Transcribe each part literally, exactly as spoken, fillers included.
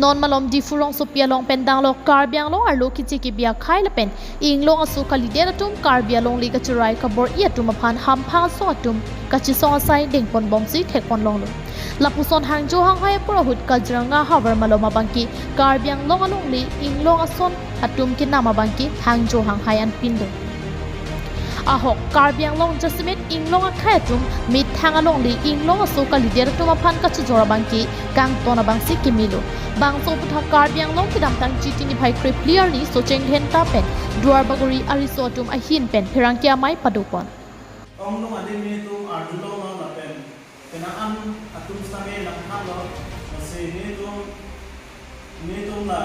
Non malom Diphu rongsopi along pen danglok Karbi Anglong arlo keche kebi akhei lapen inglong aso kalidet atum Karbi alongle kachirai kabor-i atum aphan hamphang asong atum kachesong asai dengpon bomsi thekpon longlo. Lapuson hangjo hanghai apor ahut Kaziranga havar malom abangke Karbi Anglong alongle inglong ason atum kenam abangke hangjo hanghai anpin do. Ahok Karbi Anglong jasemet inglong akhei atum methang alongle inglong aso kalidet atum aphan kachojor abangke kangton abangsi kemelo. Bangso aputhak Karbi Anglong kedamtang Chiti niphai krephli arni Socheng Dhenta pen Duarbagori ariso atum ahin pen pherangke amei padopon. Ongdung adim nelitum arjulonglo lapen penang an atum sitame nangthanlo, lasi nelitum, nelitum la,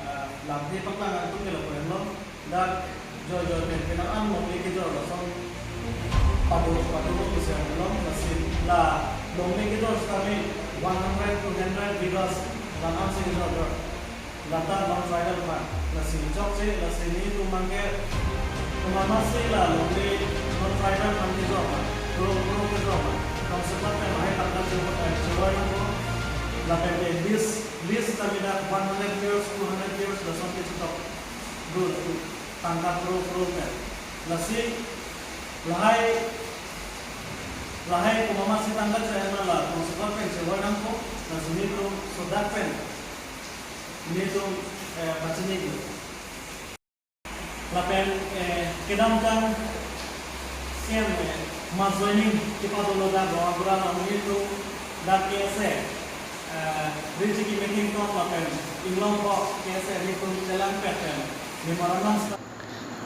ah, lamthe paklang atum ke lapu-anlo, dak joijoi pen penang an longle kejor lason pado, pado lo pusi arjulong, lasi la longle kejor sitame one hundred, two hundred bighas la-an si kejor jor. Lata non-tribal aphan, lasi chokche, lasi nelitum abangke, komat masi la longle non-tribal aphan kejor ma, kro kro kejor ma, tongsekot pen lahai tangka chevoi, eh, chevoi nangpo, lapen ke lease, lease sitame dak one hundred years, two hundred years, lason ke chetok, dul, tangka kro kro pen. Lasi, lahai, lahai komat masi tangka che-en ma la, tongsekot pen chevoi nangpo, lasi nelitum sodak pen nelitum, eh, pachinilo. Lapen, eh, kedamtang C M, eh, mass joining kepadolo dak Lower Baura along nelitum dak K S A, eh, Rijiki meeting tong lapen inglong ko K S A nelitum chelangpet pen memorandum.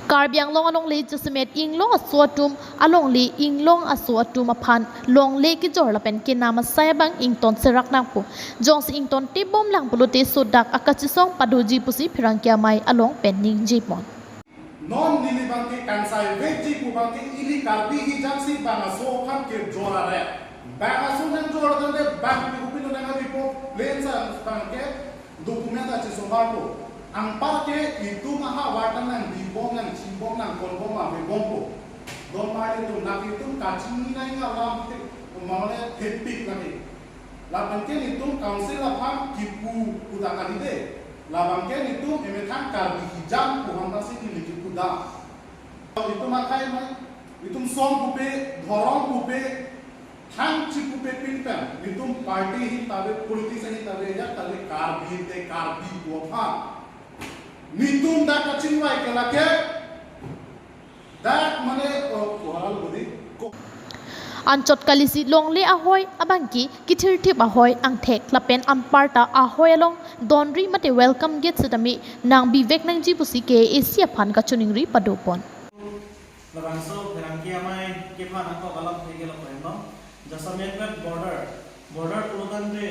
Karbi Anglong alongle jasemet inglong aso atum alongle inglong aso atum aphan longle kejor lapen kenam asai abang ington serak nangpo. Jongsi ington tebom lang pulote sodak akachesong padoji pusi pherangke amei along pen ningjepon. Non neli abangke kangsai vekji pu abangke ili Karbi hijam si bang aso aphan kejor are. Bang aso nangjor tangte bang pi kopilo nanghabipo, plain sa abangke document ta chesomarpo. Anparke itum ahavar ta nangbibom, nangchibom, nangkonbom, avebompo. Don mar itum, nang itum kachinine alam te, mane thepik lagi. Lapenke nelitum council aphan kipu pu ta kali de. Labangke nelitum emethang Karbi hijam pu aphan ta si neli kipu dam. Itum akhei ma, itum som pupe, dhorom pupe, thang chipupepin pen, nelitum party ahin ta ave, politics ahin ta ave, ajat ta ave, Karbi te Karbi pu aphan. Nelitum dak kachinvai ke lake, dak mane, oh, kohal budi, ko- Anchot kalisi longle ahoi abangke kethirthip ahoi angthek lapen anparta ahoi along donri mate welcome gate sitame nangbivek nangji pusi K A A C aphan kachiningri padopon. Labangso pherangke amei kephan angkok alam theke lo poinlo. Jasemet border, border pulotangte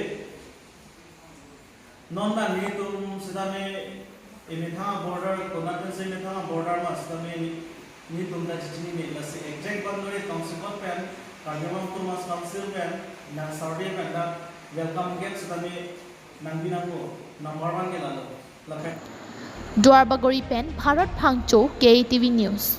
non ta nelitum sitame emethang border, konat pensi emethang border ma sitame nelitum ta chechinine, lasi exact boundary tongsekot pen Karbi Anglong Autonomous Council pen nang survey pen dak welcome gate sitame nangbi nangpo, number one ke lalo. Lapen Duarbagori pen Bharat Phangcho, K A T V News.